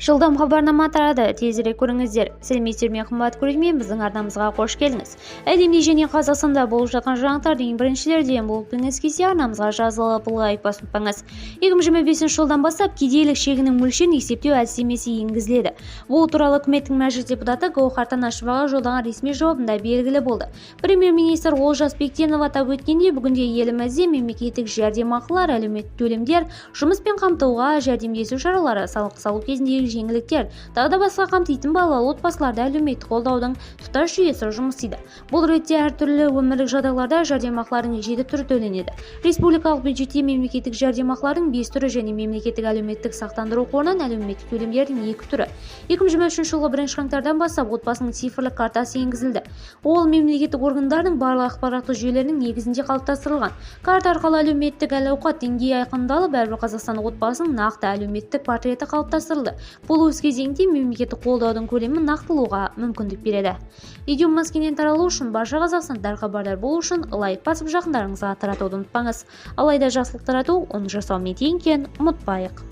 Жылдам хабарнама тарады, тезірек көріңіздер. Сәлеметсіздер ме, қымбат көрермен! Біздің арнамызға қош келдіңіз! Әлемде және Қазақстанда болып жатқан жаңалықтарды ең біріншілерден болып білгіңіз келсе, арнамызға жазылып, лайк басып ұмытпаңыз. 2025 жылдан бастап кедейлік шегінің мөлшерін есептеу әдістемесі енгізіледі. Бұл туралы үкіметтің Мәжіліс депутаты Гауһар Танашеваға жолдаған ресми жауабында белгілі болды. Премьер-министр Олжас Бектенов атап өткендей, бүгінде елімізде мемлекеттік жәрдемақылар, әлеуметтік төлемдер, жұмыспен қамтуға жәрдемдесу шаралары, салық салу кезіндегі жеңілдіктер, тағы да басқа қамтитын балалы отбасыларды әлеуметтік қолдаудың тұтас жүйесі жұмыс істейді. Бұл ретте әртүрлі өмірлік жағдайларда жәрдемақылардың жеті түрі төленеді. Республикалық бюджетте мемлекеттік жәрдемақылардың бес түрі және мемлекеттік әлеуметтік сақтандыру қорынан әлеуметтік төлемдердің екі түрі. 2023 жылғы 1 қаңтардан бастап отбасының цифрлық картасы енгізілді. Ол мемлекеттік органдардың барлық ақпараттық жүйелерінің негізінде қалыптастырылған. Карта арқылы әлеуметтік әл-ауқат деңгейі айқындалып, әрбір қазақстандық отбасының нақты әлеуметтік портреті қалыптастырылды. Бұл өз кезегінде мемлекеттік қолдаудың көлемін нақтылауға мүмкіндік береді. Видеомыз кеңінен таралу үшін, барша қазақстандықтар хабардар болу үшін лайк басып, жақындарыңызға таратуды ұмытпаңыз. Алайда жақсылық тарату оны жасаумен тең екенін ұмытпайық.